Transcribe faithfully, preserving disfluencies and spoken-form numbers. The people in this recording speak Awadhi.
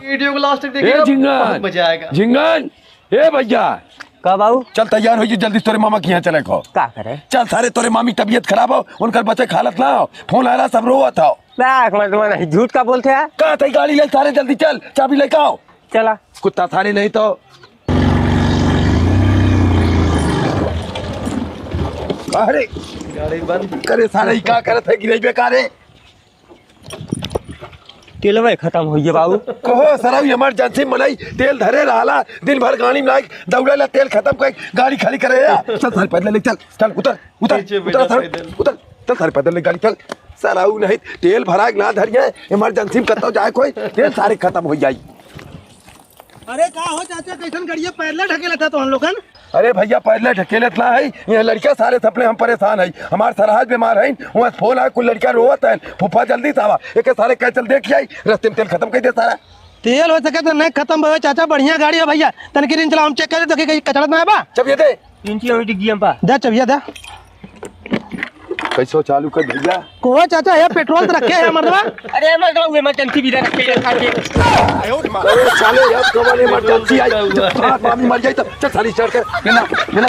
वीडियो को लास्ट तक ए देखिएगा, झिंगन, बहुत मजा आएगा। झिंगन, ए भैया, का बाबू? चल तैयार हो, जल्दी तोरे मामा के यहाँ चले को। का करे? चल सारे, तोरे मामी तबीयत खराब हो, उनकर बचे के हालत ना हो, फोन आ रहा, सब रोवत हो। देख, मैं तुम्हारा झूठ का बोलते हैं। का तई गाड़ी ले सारे, जल्दी चल, चाबी लेके आओ। चला। कुत्ता सारे नहीं तो। अरे गाड़ी बंद। करे सारे, ई का करत है, गिरई बेकार है। तेलवे खतम होइ गए बाबू। कहो सरऊ, इमरजेंसी मनई तेल धरे रहला, दिन भर गाड़ी में लाइक दौड़ेला, तेल खतम कर गाड़ी खाली करे या। चल सारे पैदल ले चल, चल उतर, उतर, पीछे उतर बैठा सारे, पैदल। उतर, चल सारे पैदल ले गाड़ी चल। सरऊ नहीं तेल भरा के ना धरिए, इमरजेंसी में कतौ जाए कोई, तेल सारे खतम होइ जाई। अरे का हो चाचा, कैसन गड़िया पैदल ढकेलत है तो हम लोगन? अरे भैया, पैदल ढकेलत ना है, ये लड़का सारे सपने हम परेशान है, हमार सरहज बीमार है, वहाँ फोन आए, कुल लड़का रोवत है, फूफा जल्दी से आवा, एक सारे कह चल देख आई, रास्ते में तेल खतम कर दे सारा। तेल हो सके तो नहीं खतम भवे चाचा, बढ़िया गाड़ी है भैया, तनकी रिंच ला हम चेक कर दे तो कहीं कचड़त ना है बा। चबिया दे। इंची हम डिग्गी हम बा। दे चबिया दे। कैसो चालू कर भैया? को चाचा, ये पेट्रोल तो रखे है मर्दवा। अरे मर्दवा, वो इमरजेंसी भी रखे है, रखा के। अरे साले, यार कमाल इमरजेंसी आई, जब साथ मामी मर जाई तब चल साली स्टार्ट कर। लेना, लेना।